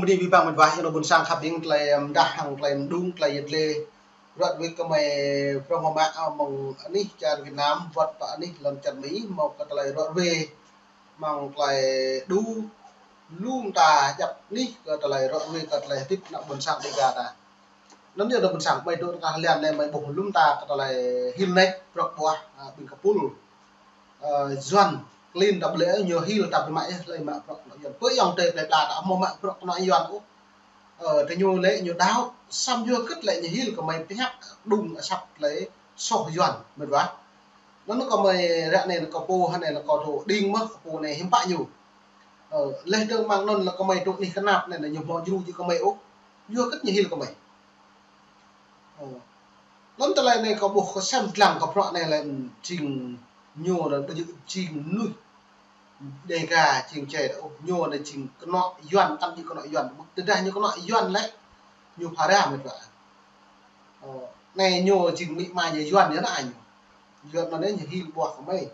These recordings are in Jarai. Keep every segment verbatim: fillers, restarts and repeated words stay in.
Abih bang mĕt wa, yua anŭn ƀôn sang khăp ƀing tơlơi mơdah hăng tơlơi mơđung, tơlơi yet lĕ. Ră ruai kơmơi prong mă mă, a, mơ̆ng anih čar Việt Nam, wơ̆t pơ anih lŏn čar Mi, mơ̆ng kơ tơlơi ră ruai, mơ̆ng tơlơi đu, lŏm ta djăp anih kơ tơlơi ră ruai, kơ tơlơi hơdip ană ƀôn sang Dêga ta. Anŭn yơh ană ƀôn sang, mơi dŏ tơngah lian anai mơi ƀuh lŏm ta kơ tơlơi hil anai, prŏk ƀuah, a, ƀing kơpul. Ơ, Yuan, klin ta ƀlĕ ñu hil ta ƀu mă yơh, tơlơi mă prŏk kơnŏ Yuan. Pơ ayŏng adơi plơi pla ta hmâo mă prŏk kơnŏ Yuan ôh. Ơ, tơ ñu lĕ ñu đaŏ, samơ̆ yua hơget lĕ ñu hil kơmơi pơhiăp đung asăp tơlơi soh Yuan, mĕt wa. Anŭn kơmơi ră anai kơ pô hơnai kơ dŏ đing mơ̆, kơ pô anai hiư̆m pă ñu. Ơ, leh dơ̆ng mơ̆ng anŭn lĕ kơmơi dŏ anih kơnap anai ñu hmâo djru jing kơmơi ôh. Yua hơget ñu hil kơmơi. Ơ. Anŭn tơlơi anai kơ ƀuh kơ sem lăng kơ prŏk anai lĕ jing ñu anŭn ƀu djơ̆ jing mơnuih Dêga jing čê ôh, ñu anŭn jing kơnŏ Yuan, tăm jing kơnŏ Yuan. Tơdah ñu kơnŏ Yuan lĕ ñu phara mĕt wa. Ơ, anai ñu jing amĭ ama ñu Yuan ñu anai ñu. Yuan anŭn anai ñu hil ƀuah kơmơi.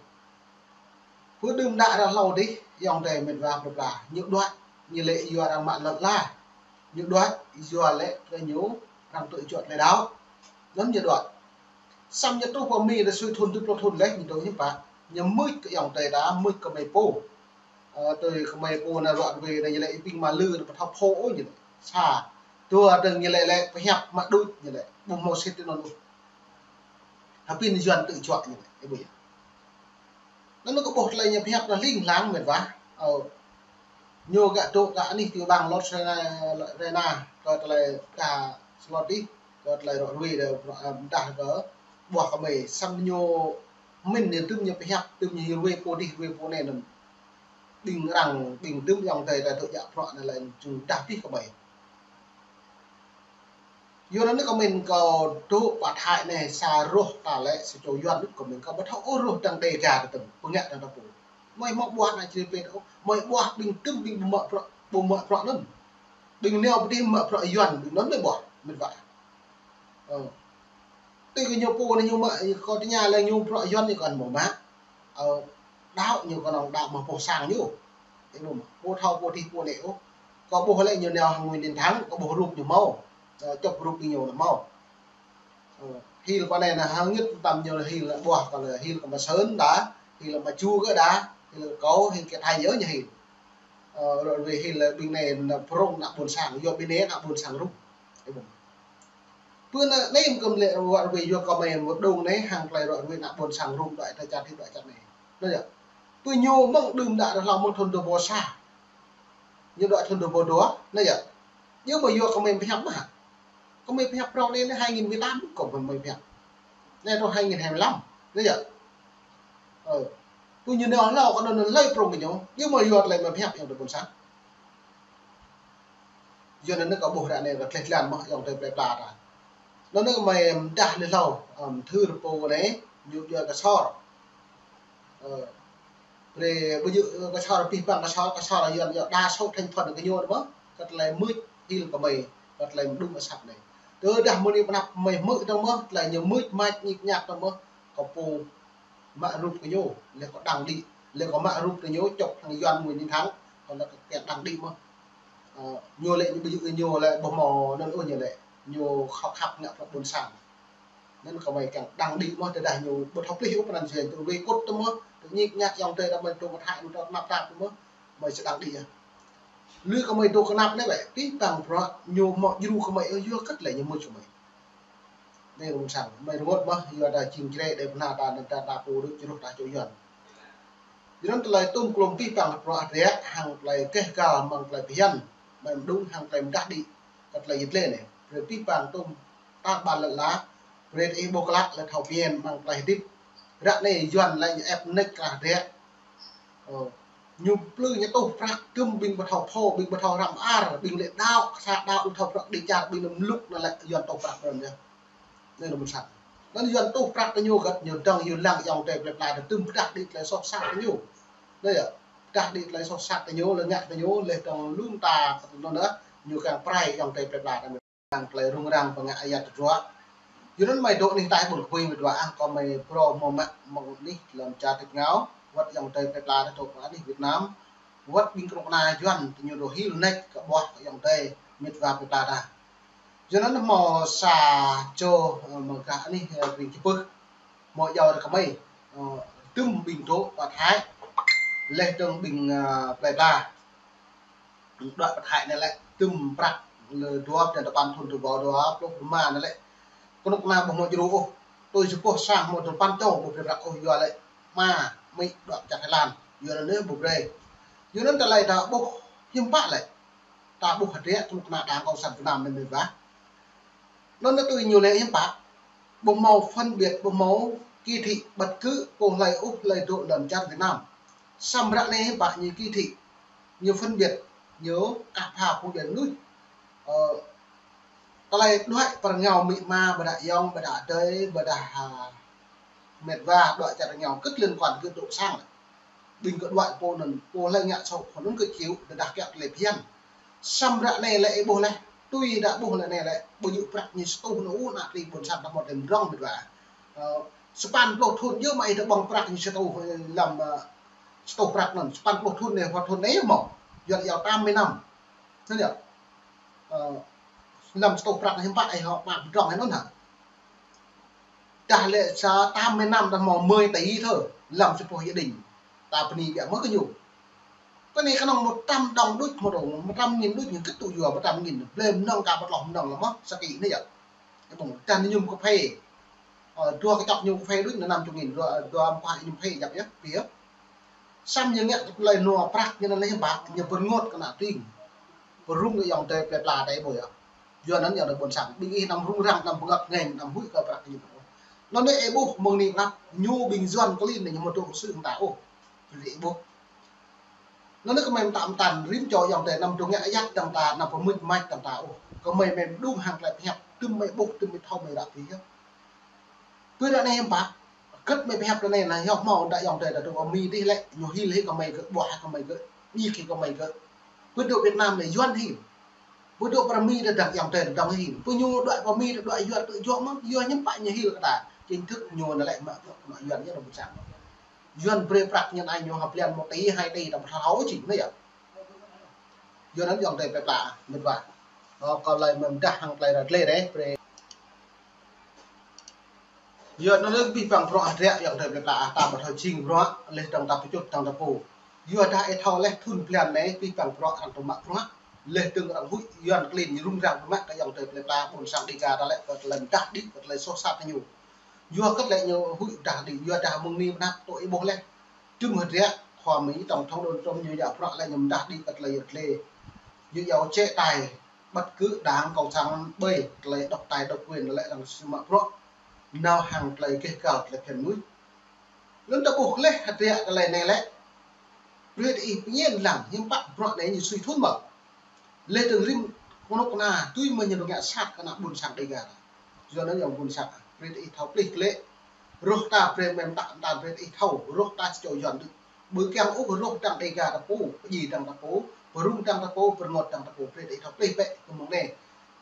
Pơ đưm đă ră hlâo dih, ayŏng adơi mĕt wa plơi pla, ñu đuaĭ, ñu lĕ yua arăng mă lŏn ala. Ñu đuaĭ, yua lĕ kơ ñu arăng tŭ juăt lĕ đaŏ. Anŭn ñu đuaĭ. Samơ̆ ñu truh pơ Mi rơsui thŭn tơpluh thŭn leh, ñu dŏ hiư̆m pă. Ñu mưč kơ ayŏng adơi ta, mưč kơ kơmơi pô. Ơ, tui kơmơi pô anai ră ruai anai ñu lĕ ƀing mă lư anai ƀu thâo pô ôh ñu lĕ. Sa, dua dơ̆ng ñu lĕ lĕ pơhiăp mă đuč ñu lĕ. Ƀu hmâo sĭt tui anŭn ôh. Hơpin Yuan tŭ juăt ñu lĕ. Ơ, ƀu yơh. Anŭn kơ ƀuh tơlơi ñu pơhiăp anŭn hling hlang mĕt wa. Ơ. Ñu gah dŏ gah anih tiểu bang North Carolina, kơ tơlơi gah slot dih, kơ tơlơi ră ruai dih, ơ, mơdah kơ ƀuah kơmơi. Samơ̆ ñu mĭn ñu tŭm ñu pơhiăp, tŭm ñu ruai pô dih, ruai pô anai anŭn. Ƀing arăng, ƀing tŭm ayŏng adơi ta dŏ djă prŏk anai lĕ jing mơdah pih kơmơi. Yua anŭn kơmơi kơ dŏ pơ Thái anai sa rŏh ta lĕ sa čô Yuan đôč kơmơi kơ ƀu thâo ôh rŏh dăng Dêga ta tŭm, pơngă dăng ta pô. Mơi hmâo ƀuah ană čri pet ôh, mơi ƀuah ƀing tŭm ƀing ƀu mă prŏk, ƀu mă prŏk anŭn. Ƀing nao pơ dih mă prŏk Yuan, ƀing anŭn mơi ƀuah, mĕt wa. Ơ. Tui kơ ñu pô anai ñu mă, kơ tơña lĕ ñu prŏk Yuan ñu kơ anŭn mơ̆ mă. Ơ, đaŏ ñu kơnơ̆ng đaŏ mă pô sang ñu. Ơ, ƀu mă. Pô thâo pô dih pô anai ôh. Kơ ƀuh lĕ ñu nao hăng Nguyễn Đình Thắng, kơ ƀuh rup ñu hmâo. Ơ, čŏp rup ñu anŭn hmâo. Ơ, hil pơ anai anŭn hơngit tăm ñu hil ƀuah kơ lĕ hil kơ mă Sơn đa, hil mă Chu kơ đa, hil kơ kâo, hil kơ Thái ñu ñu hil. Ơ, ră ruai hil ƀing anai anŭn prŏng ană ƀôn sang, yua ƀing anai ană ƀôn sang rup. Ơ, ƀu mă. Pơ anai anai kơmơi lĕ ră ruai yua kơmơi mơ̆ng đưm anai hăng tơlơi ră ruai ană ƀôn sang rŭng đuaĭ tơčat hĭ đuaĭ čat anai. Anai yơh. Pơ ñu mơ̆ng đưm đă ră hlâo mơ̆ng thŭn dua rơbâo sa. Ñu đuaĭ thŭn dua rơbâo dua. Anai yơh. Yua mơ̆ yua kơmơi pơhiăp mơ̆ hă. Kơmơi pơhiăp prŏng anai anai hai nghìn mười tám kơmơi pơhiăp. Anai truh hai nghìn hai mươi lăm. Anai yơh. Ơ. Pơ ñu nao hlâo kơ anŭn anŭn lơi prŏng kơ ñu. Yua mơ̆ yua tơlơi mơi pơhiăp ayŏng adơi ƀôn sang. Yua anŭn kơ ƀuh ră anai kơ tleh tlan mơ̆ ayŏng adơi plơi pla ta. Anŭn kơmơi mơdah leh hlâo, ơ, thư rơpô anai, ñu yua kơ sor. Ơ, brơi ƀu djơ̆ kơ sor, abih bang kơ sor, kơ sor Yuan yua đa số thành phần kơ ñu anŭn mơ̆, kơ tơlơi mưč hil kơmơi, kơ tơlơi mơđung asăp anai. Tơdah mơnuih pơnăp kơmơi mưč anŭn mơ̆, tơlơi ñu mưč mač ñik ñak anŭn mơ̆, kơ pô mă rup kơ ñu, lĕ kơ đăng đĭ, lĕ kơ mă rup kơ ñu, čŏp hăng Yuan Nguyễn Đình Thắng, kơ lĕ kơ kiăng đăng đĭ mơ̆. Ơ, ñu lĕ ñu ƀu djơ̆ ñu lĕ ƀu hmâo anŭn ôh ñu lĕ, ñu khŏk khăp ngă prŏk ƀôn sang. Anŭn kơmơi kiăng đăng đĭ mơ̆, tơdah ñu ƀu thâo plih ôh pơanăn jeng, tŭ ruai kŭt tŭ mơ̆, tŭ ñik ñak ayŏng adơi ta mơi tŭ pơthai mơ̆ tŭ kơnap tap tŭ mơ̆, mơi či đăng đĭ yơh. Lui kơmơi tŭ kơnap anai bĕ, abih bang prŏk ñu hmâo djru kơmơi, ơ, yua hơget lĕ ñu mưč kơmơi. Anai rŭng sang, mơi rơngot mơ̆, yua ta jing čre đe pơna ta, ta, ta pô đôč čruh ta čô Yuan. Yua anŭn tơlơi tŭm klôm abih bang prŏk adrĕk, hăng tơlơi keh gal mơ̆ng tơlơi phiăn, mơ̆ng mơđung hăng tơlơi mơdah đĭ, kơ tơlơi yit lĕ anai. Brơi abih bang tŭm ta ƀan lăn ala, brơi ta ih ƀuh klă lĕ thâo phiăn mơ̆ng tơlơi hơdip. Ră anai Yuan lĕ ñu ĕp nĕč kơ adrĕk. Ơ, ñu plư ñu tuh prăk tŭm ƀing ƀu thâo pô, ƀing ƀu thâo răm ar, ƀing lĕ đaŏ, sa đaŏ ƀu thâo prăk đĭ čar, ƀing anŭn mlŭk anŭn lĕ Yuan tuh prăk brơi ñu. Anai anŭn mơ̆n sat. Anŭn Yuan tuh prăk tơ ñu hơget, ñu dơ̆ng Yuan lăng ayŏng adơi plơi pla tŭm pơdah đĭ tơlơi soh sat tơ ñu. Anai yơh, pơdah đĭ tơlơi soh sat tơ ñu, lĕ ngă tơ ñu, lĕ dơ̆ng lŏm ta kơ tơnŭn anŭn, ñu kiăng prai ayŏng adơi plơi pla ta. Hăng tơlơi rŭng răng pơngă ayăt tơdruă. Yua anŭn mơi dŏ anih Thái ƀôn kơpui mơi dua ah, kơmơi prŏng mơ̆ mă mơ̆ng anih lŏn čar tip ngao, wơ̆t ayŏng adơi plơi pla ta dŏ pơ anih Việt Nam. Wơ̆t ƀing kơnuk kơna Yuan tơ ñu dŏ hil nač kơ ƀuah kơ ayŏng adơi mĕt wa plơi pla ta. Yua anŭn hmâo sa čô, ơ, mơ̆ng gah anih, ơ, ƀing čơpưh. Hmâo iâu rơkâo mơi, ơ, tơm ƀing dŏ pơ Thái. Laih dơ̆ng ƀing, ơ, plơi pla. Dŏ pơ Thái anai lĕ tơm prăk lơ dua pơđen tơpăn thŭn tơdua dua pluh rơma anai lĕ. Kơnuk kơna ƀu hmâo djru ôh. Tui sa boh sang hmâo tơpăn čô ƀu brơi prăk ôh yua lĕ ama amĭ dŏ pơ čar Thái Lan. Yua anŭn ƀu brơi. Yua anŭn tơlơi ta ƀuh hiư̆m pă lĕ. Ta ƀuh hơdră kơnuk kơna Đảng Cộng sản Việt Nam anai mĕt wa. Anŭn tui ñu lĕ hiư̆m pă. Ƀu hmâo phân biệt, ƀu hmâo kỳ thị bất cứ pô hlơi ôh hlơi dŏ lŏn čar Việt Nam. Samơ̆ ră anai hiư̆m pă ñu kỳ thị, ñu phân biệt, ñu kah pha phung djuai mơnuih. Ơ, tơlơi đuaĭ pơ rơngiao amĭ ama, ƀôdah ayŏng, ƀôdah adơi, ƀôdah, ha, mĕt wa, dŏ čar rơngiao kơ̆t liên quan kơ dŏ sang. Ƀing kơ dŏ pô anŭn, pô hlơi ngă sô, pô anŭn kơ chịu, tơdah kiăng tơlơi phiăn. Samơ̆ ră anai lĕ ih ƀuh laih, tui ta ƀuh lĕ anai lĕ, ƀu djơ̆ prăk ñu sa tuh anŭn ôh, ană tring ƀôn sang ta hmâo tơlơi mdrŏng mĕt wa. Ơ, sapăn pluh thŭn yơh mă ih tơ ƀơ̆ng prăk ñu sa tuh, ơ, lăm, ơ, sa tuh prăk anŭn, sapăn pluh thŭn anai, hmâo thŭn anai mơ̆, Yuan iâu tám mươi năm. Anŭn yơh. Ơ, lăm sa tuh prăk anai hiư̆m pă ih hmâo mă mdrŏng anŭn hă. Dah lĕ sa tám mươi năm dah hmâo mười tỷ thôi, lăm sa boh gia đình. Ta bơni biă mơ̆ kơ ñu. Kơ anai kơnơ̆ng một trăm đồng đôč hmâo dong, một trăm nghìn đôč ñu kơ̆t tŭ yua một trăm nghìn. Blơi mơnơ̆ng ka ƀu tloh mơnơ̆ng lăm mơ̆, sa ký anai yơh. Ih ƀuh, dah ñu mơñum kơphê. Ơ, dua kơčŏk mơñum kơphê đôč anŭn năm chục nghìn, dua, dua mơkuah mơñum kơphê djăp yơh, pĭ yơh. Samơ̆ ñu ngă tơlơi nua prăk ñu anŭn lĕ hiư̆m pă, ñu pơrơngot kơ ană tring. Pơrŭng kơ ayŏng adơi plơi pla ta ih ƀuh yơh. Yua anŭn ayŏng adơi ƀôn sang. Ƀing ih anăm rŭng răng, anăm pơngăp ngeng, anăm huĭ kơ prăk ñu. Anŭn anai ih ƀuh mơ̆ng anai pơnăp, ñu ƀing Yuan klin anai ñu hmâo dŏ kơsư̆ hăng ta ôh. Ih ƀuh. Anŭn anai kơmơi mơtă mơtăn rĭm čô ayŏng adơi anăm dŏ ngă ayăt dơ̆ng ta, anăm pơmưč mač dơ̆ng ta ôh. Kơmơi mơ̆n mơđung hăng tơlơi pơhiăp, tơm mơi ƀuh, tơm mơi thâo mơi ră pơhiăp. Pơ ră anai hiư̆m pă, kơ̆t mơi pơhiăp ră anai anai, yua hmâo đa ayŏng adơi ta dŏ pơ Mi dih lĕ, ñu hil hĭ kơmơi kơ, ƀuah hĭ kơmơi kơ, djik hĭ kơmơi kơ. Pơ dŏ Việt Nam lĕ Yuan hil. Pơ dŏ pơ Mi đa dơ̆ng ayŏng adơi đơ̆ng hil. Pơ ñu dŏ pơ Mi đa dŏ Yuan tơ juă mơ̆n, yua hiư̆m pă ñu hil kơ ta. Chính thức ñu anai lĕ mă bruă kơ ană Yuan ñu dŏ ƀu sang. Yuan brơi prăk ñu anai ñu hơblan một tỷ, hai tỷ ta ƀu thâo thâo ôh čih anai yơh. Yua anŭn ayŏng adơi plơi pla mĕt wa. Ơ, kâo laĭ mơ̆n dah hăng tơlơi ră glai dêh, brơi. Yua anŭn abih bang bruă hơdră ayŏng adơi plơi pla, ta ƀu thâo jing bruă, laih dơ̆ng ta pơčut dơ̆ng ta pô. Yua dah ih thâo laih thŭn blan anai, abih bang bruă arăng tŭ mă bruă, laih dơ̆ng arăng huĭ Yuan klin ñu rŭng răng tŭ mă kơ ayŏng adơi plơi pla ƀôn sang Dêga ta lĕ kơ tơlơi mơdah đĭ, kơ tơlơi soh sat ñu. Yua kơ tơlơi ñu huĭ mơdah đĭ, yua dah mơ̆ng anai pơnăp tŭ ih ƀuh laih. Tơm hơdră, khua Mi tổng thống Donald Trump ñu djă bruă lĕ ñu mơdah đĭ kơ tơlơi ră glai. Ñu iâu chế tài bất cứ đảng cộng sản ƀơi tơlơi độc tài độc quyền lĕ arăng sĭ mă bruă. Nao hăng tơlơi gêh gal tơlơi phiăn mơnuih. Anŭn ta ƀuh laih hơdră tơlơi anai lĕ. Brơi ih pơñen lăng hiư̆m pă bruă anai ñu sui thŭn mơ̆. Laih dơ̆ng rĭm kơnuk kơna tui mơ̆ ñu dŏ ngă sat kơ ană ƀôn sang Dêga ta. Yua anŭn ayŏng ƀôn sang, brơi ih thâo plih klĕ. Rŏh ta brơi mơ̆n mơtă mơtăn brơi ih thâo, rŏh ta sa čô Yuan đôč. Ƀu kiăng ôh rŏh dơ̆ng Dêga ta pô, pơdjai dơ̆ng ta pô, pơrŭng dơ̆ng ta pô, pơrơngot dơ̆ng ta pô, brơi ih thâo plih bĕ kơ mơ̆ng anai.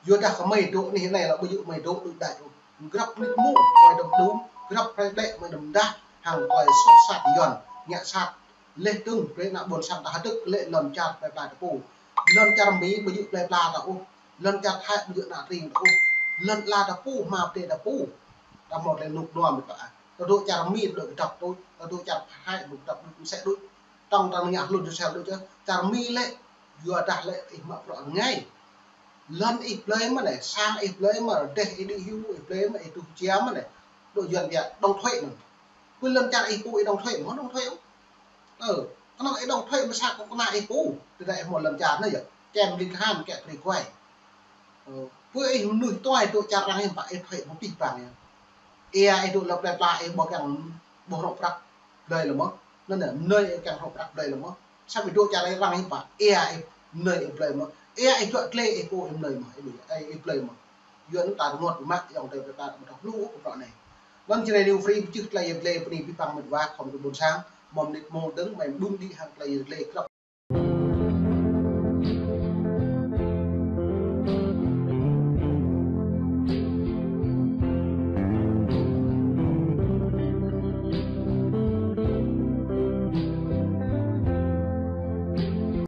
Yua dah kơmơi dŏ anih anai lĕ ƀu djơ̆ mơi dŏ đôč đač ôh. Grăp mơnit mông, mơi dŏ đŭm, grăp hrơi ƀĕ mơi dŏ mơdah, hăng tơlơi soh sat Yuan, ngă sat. Laih dơ̆ng brơi ană ƀôn sang ta hơdơ̆k lĕ lŏn čar plơi pla ta pô. Lŏn čar Mi ƀu djơ̆ plơi pla ta ôh. Lŏn čar Thái ƀu djơ̆ ană tring ta ôh. Lŏn ala ta pô, hmua pơdai ta pô. Ta hmâo tơlơi rơnŭk rơnua mĕt wa. Ta dŏ čar Mi ta dŏ kơdŏp đôč, ta dŏ čar Thái ta dŏ kơdŏp đôč, mơsĕ đôč. Tŏng ta ngă hlŭn djơ̆ sel đôč yơh. Čar Mi lĕ, yua dah lĕ ih mă bruă rơngai. Lŏn ih blơi mơ̆n anai, sang ih blơi mơ̆n, rơdêh ih đĭ hyu ih blơi mơ̆n, ih tuh jia mơ̆n anai. Dŏ Yuan biă đóng thuế anŭn. Pơ lŏn čar ih pô ih đóng thuế, hmâo đóng thuế ôh. Ơ, kơnơ̆ng ih đóng thuế mơ̆ sat kơ kơna ih pô, tơdah ih hmâo lŏn čar anai yơh. Čem ling tơhan kĕ brơi kuai. Ơ, pơ ih mơnuih tuai dŏ čar arăng hiư̆m pă ih thuế hmâo abih bang yơh. Ia ih dŏ lŏn plơi pla ih ƀu kiăng ƀuh rŏng prăk blơi lơ̆m mơ̆. Anŭn anai, mơnuih ih kiăng rŏng prăk blơi lơ̆m mơ̆. Samơ̆ ih dŏ čar arăng hiư̆m pă, ia ih mơnuih ih blơi mơ̆. Ia ih dŏ glai ih pô ih mơnuih mơ̆, ih blơi, ih blơi mơ̆. Yua anŭn ta rơngot mă ayŏng adơi plơi pla ƀu thâo hluh ôh kơ bruă anai. Anŭn jơnai Liu Free pơčih tơlơi ră glai bơni abih bang mĕt wa khŏm kơ ƀôn sang, mơ̆ng mơnit mông dơ̆ng mơi mơđung đĭ hăng tơlơi ră glai grăp